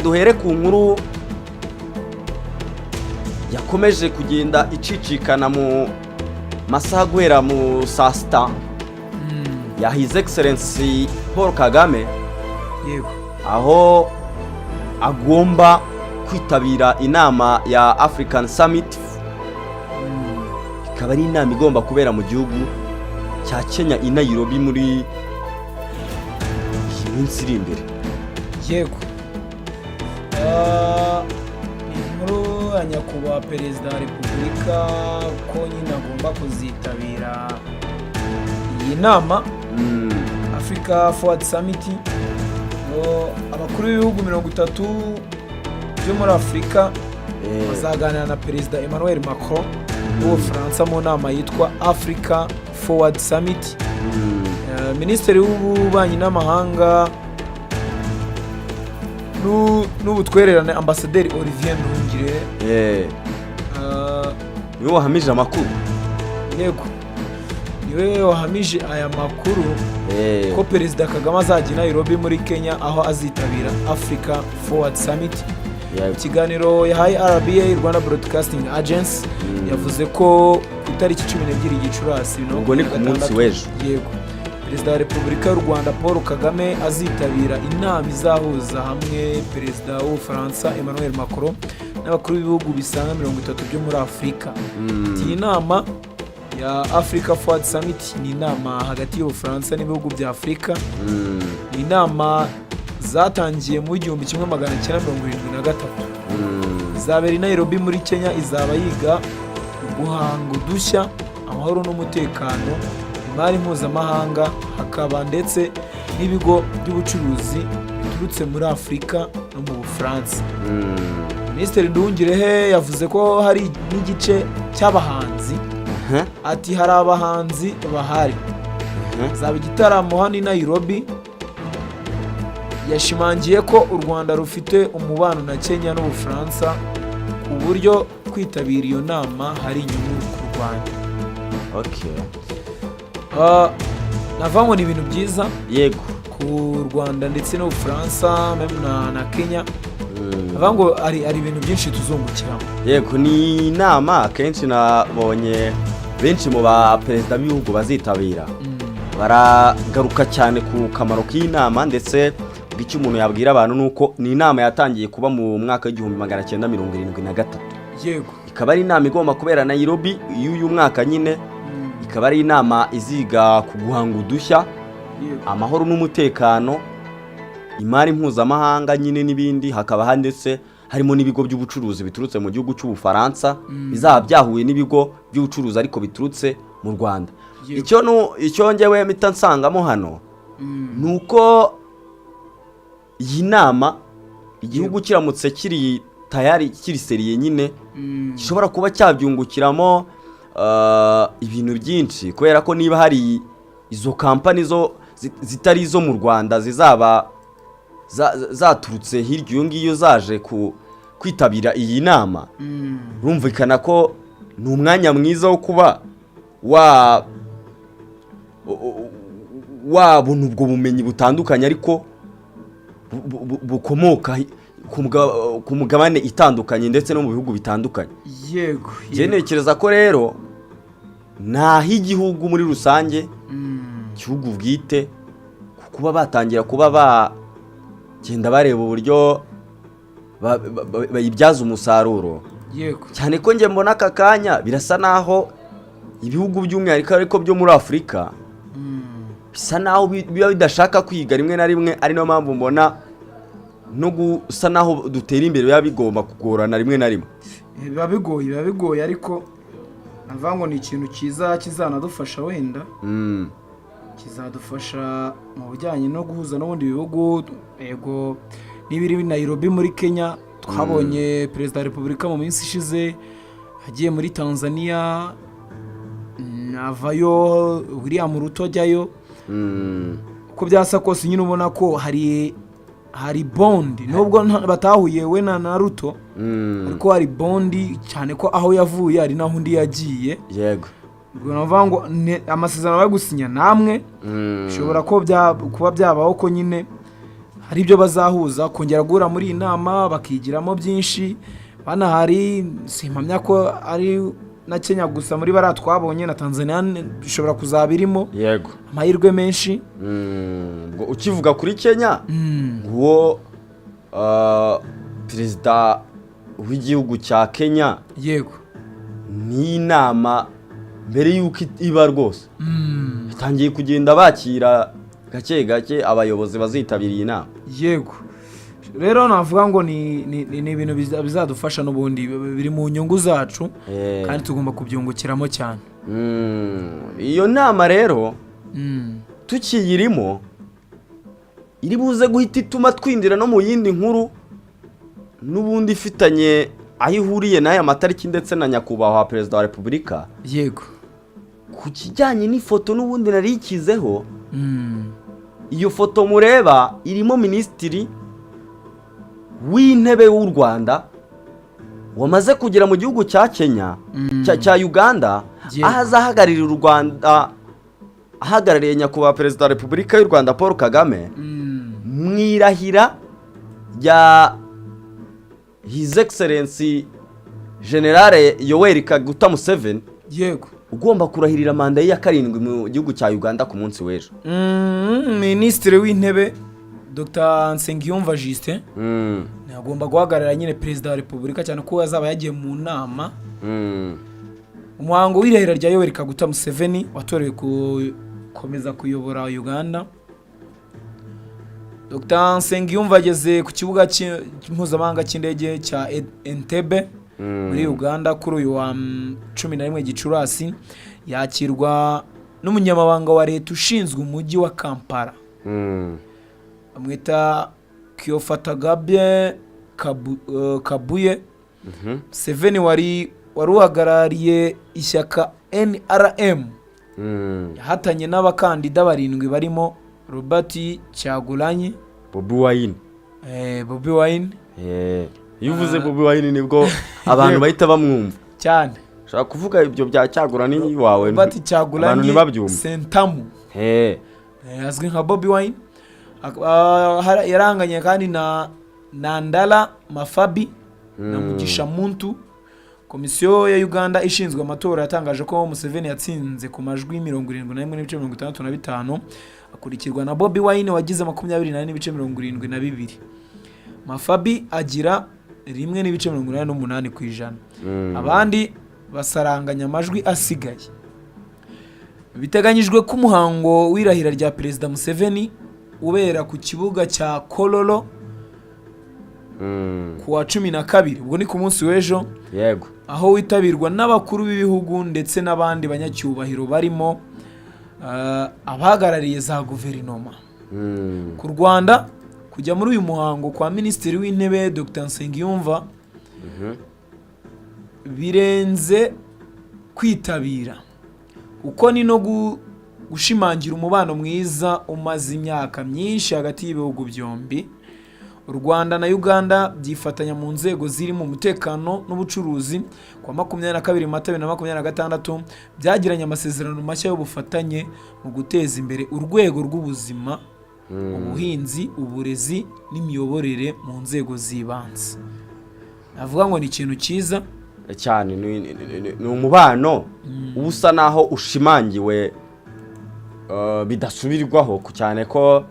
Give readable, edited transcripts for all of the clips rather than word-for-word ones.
Duhere ku nkuru yakomeje kugenda icicikana mu masaha guhera mu saa 6 ya His Excellency Paul Kagame, aho agomba kwitabira inama ya African Summit, ikaba ari inama igomba kubera mu gihugu cya Kenya i Nairobi muri iyi minsi iri imbere. Yego. Ni inkuru ya nyakubahwa Perezida wa Repubulika ko nyine agomba kuzitabira iyi nama, Africa Forward Summit. Ngo abakuru b'ibihugu 30 byo muri Afurika bazaganira na Perezida Emmanuel Macron w'Ubufaransa mu nama yitwa Africa Forward Summit. Minisitiri w'Ububanyi n'Amahanga n'Ubutwererane, Ambasaderi Olivier Nduhungirehe, niwe wahamije amakuru. Yego, niwe wahamije aya makuru ko Perezida Kagame azajya i Nairobi muri Kenya, aho azitabira Africa Forward Summit. Ikiganiro yahaye RBA, Rwanda Broadcasting Agency, yavuze ko ku itariki 12 Gicurasi bibiri na Ubwo ni ku makumyabiri na munsi gatandatu, w'ejo. Yego, Perezida wa Repubulika y'u Rwanda Paul Kagame azitabira inama izahuza hamwe Perezida w'Ubufaransa Emmanuel Macron n'abakuru b'ibihugu bisaga 30 byo muri Afurika. Iyi nama ya Africa Forward Summit ni inama hagati y'Ubufaransa n'ibihugu bya Afurika. Ni inama zatangiye mu 1973. Izabera i Nairobi muri Kenya, izaba yiga guhanga udushya, amahoro n'umutekano, imari mpuzamahanga, hakaba ndetse n'ibigo by'ubucuruzi biturutse muri Afurika no mu Bufaransa. Minisitiri Nduhungirehe yavuze ko hari n'igice cy'abahanzi. Ati: "Hari abahanzi bahari, hazaba igitaramo hano i Nairobi." Yashimangiye ko u Rwanda rufite umubano na Kenya n'Ubufaransa, ku buryo kwitabira iyo nama hari inyungu ku Rwanda. Navuga ngo ni ibintu byiza ku Rwanda ndetse n'Ubufaransa, même na Kenya. Navuga ngo hari ibintu byinshi tuzungukiramo. Yego, ni inama akenshi nabonye benshi mu ba perezida b'ibihugu bazitabira baragaruka cyane ku kamaro k'iyi nama, ndetse icyo umuntu yabwira abantu ni uko ni inama yatangiye kuba mu mwaka w'1973. Ikaba ari inama igomba kubera Nairobi y'uyu mwaka nyine, ikaba ari inama iziga ku guhanga udushya, amahoro n'umutekano, imari mpuzamahanga nyine n'ibindi, hakaba ndetse harimo n'ibigo by'ubucuruzi biturutse mu gihugu cy'Ubufaransa bizaba byahuye n'ibigo by'ubucuruzi ariko biturutse mu Rwanda. Icyo ngewe mpita nsangamo hano ni uko iyi nama, igihugu kiramutse kiri tayari, kiri sérieux nyine, gishobora kuba cyabyungukiramo ibintu byinshi, kubera ko niba hari izo kampani zo zitari izo mu Rwanda zizaba zaturutse hirya iyo ngiyo zaje ku kwitabira iyi nama, urumvikana ko ni umwanya mwiza wo kuba wabona ubwo bumenyi butandukanye ariko bukomoka ku mugabane itandukanye ndetse no mu bihugu bitandukanye. Njye ntekereza ko rero ni ah'igihugu muri rusange, igihugu bwite, ku kuba batangira kuba bagenda bareba uburyo bayibyaza umusaruro, cyane ko njye mbona aka kanya birasa naho ibihugu by'umwihariko ariko byo muri Afurika bisa naho biba bidashaka kwiga rimwe na rimwe, ari nayo mpamvu mbona no gusa naho dutera imbere biba bigomba kugorana rimwe na rimwe. Biba bigoye, biba bigoye, ariko navuga ngo ni ikintu cyiza kizanadufasha wenda, kizadufasha mu bijyanye no guhuza n'ubundi bihugu. Yego, n'ibiri Nairobi muri Kenya, twabonye Perezida wa Repubulika mu minsi ishize agiye muri Tanzania, avayo William Ruto ajyayo. Uko byasa kose nyine ubona ko hari bond, nubwo batahuye we na Ruto, ariko hari bond, cyane ko aho yavuye hari naho undi yagiye. Ubwo navuga ngo amasezerano bari gusinya namwe bishobora ko kuba byabaho ko nyine Hari ibyo bazahuza, kongera guhura muri iyi nama bakigiramo byinshi banahari. Simpamya ko ari na Kenya gusa muri bariya twabonye, na Tanzania bishobora kuzaba irimo. Amahirwe menshi. Ubwo ukivuga kuri Kenya, nguwo perezida w'igihugu cya Kenya. Ni inama mbere y'uko iba rwose itangiye kugenda bakira gake gake abayobozi bazitabira iyi nama. Yego, rero navuga ngo ni ibintu bizadufasha n'ubundi biri mu nyungu zacu kandi tugomba kubyungukiramo cyane. Iyo nama rero tukiyirimo iri buze guhita ituma twinjira no mu yindi nkuru n'ubundi ifitanye aho ihuriye n'aya matariki ndetse na nyakubahwa perezida wa repubulika ku kijyanye n'ifoto n'ubundi nari ikizeho. Iyo foto mureba irimo minisitiri w'intebe w'u Rwanda wamaze kugera mu gihugu cya Kenya, cya Uganda, aho azahagararira u Rwanda, ahagarariye nyakubahwa perezida wa repubulika y'u Rwanda Paul Kagame mu irahira rya His Excellency General Yoweri Kaguta Museveni ugomba kurahirira manda ye ya karindwi mu gihugu cya Uganda ku munsi w'ejo. Minisitiri w'intebe Dr Nsengiyumva Justin agomba guhagarara nyine perezida wa repubulika, cyane ko azaba yagiye mu nama. Umuhango w'irahira rya Yoweri Kaguta Museveni watorewe gukomeza kuyobora Uganda. Dr Nsengiyumva ageze ku kibuga mpuzamahanga cy'indege cya Entebbe muri Uganda kuri uyu wa 11 Gicurasi, yakirwa n'umunyamabanga wa leta ushinzwe umujyi wa Kampala, bamwita Kyofatogabye Kabuye. Museveni wari uhagarariye ishyaka NRM yahatanye n'abakandida barindwi barimo Robert Kyagulanyi. Bobi Wine. Bobi Wine. Iyo uvuze Bobi Wine nibwo abantu bahita bamwumva. Cyane. Ushobora kuvuga ibyo bya Kyagulanyi wawe Robert abantu Kyagulanyi ntibabyumve. Sentamu. Azwi nka Bobi Wine. Yaranganye kandi na Nandala Mafabi na Mugisha Muntu. Komisiyo ya Uganda ishinzwe amatora yatangaje ko Museveni yatsinze ku majwi 71.65, akurikirwa na Bobi Wine wagize 24.72, Mafabi agira 1.88%. Abandi basaranganya amajwi asigaye. Biteganyijwe ko umuhango w'irahira rya perezida Museveni ubera ku kibuga cya Kololo ku wa 12, ubwo ni ku munsi w'ejo, aho witabirwa n'abakuru b'ibihugu ndetse n'abandi banyacyubahiro barimo abahagarariye za guverinoma. Ku Rwanda, kujya muri uyu muhango kwa minisitiri w'intebe Dr Nsengiyumva birenze kwitabira, kuko ni no gushimangira umubano mwiza umaze imyaka myinshi hagati y'ibihugu byombi. U Rwanda na Uganda byifatanya mu nzego zirimo umutekano n'ubucuruzi. Ku wa 22 Mata 2026 byagiranye amasezerano mashya y'ubufatanye mu guteza imbere urwego rw'ubuzima, ubuhinzi, uburezi n'imiyoborere mu nzego z'ibanze. Navuga ngo ni ikintu cyiza. Cyane, ni umubano uba usa naho ushimangiwe bidasubirwaho, cyane ko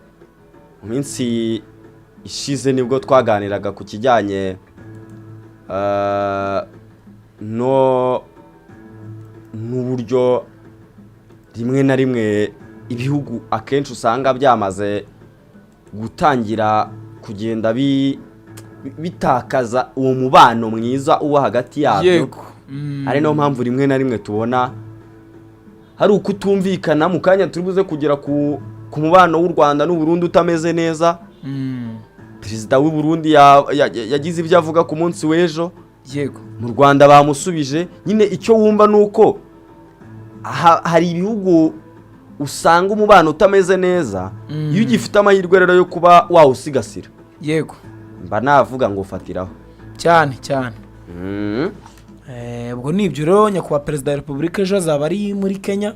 mu minsi ishize nibwo twaganiraga ku kijyanye no n'uburyo rimwe na rimwe ibihugu akenshi usanga byamaze gutangira kugenda bitakaza uwo mubano mwiza uba hagati yabyo. Ari nayo mpamvu rimwe na rimwe tubona hari ukutumvikana. Mu kanya turi buze kugera ku mubano w'u Rwanda n'u Burundi utameze neza. Perezida w'u Burundi yagize ibyo avuga ku munsi w'ejo. Mu Rwanda bamusubije nyine. Icyo wumva ni uko hari ibihugu usanga umubano utameze neza. Iyo ugifite amahirwe rero yo kuba wawusigasira, mba navuga ngo fatiraho. Cyane cyane. Ubwo ni ibyo rero. Nyakubahwa perezida wa repubulika ejo azaba ari muri Kenya,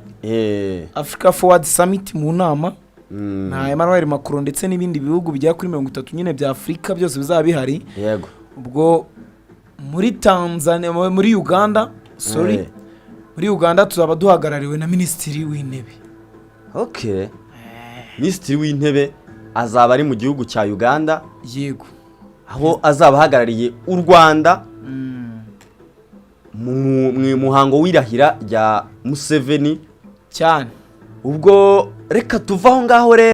Africa Forward Summit, mu nama. Na Emmanuel Macron ndetse n'ibindi bihugu bigera kuri 30 nyine bya Afurika byose bizaba bihari. Ubwo muri Tanzania, muri Uganda, sorry, muri Uganda tuzaba duhagarariwe na Minisitiri w'Intebe. Okay, Minisitiri w'Intebe azaba ari mu gihugu cya Uganda, aho azaba ahagarariye u Rwanda mu muhango w'irahira rya Museveni. Cyane. Ubwo reka tuve aho ngaho rero.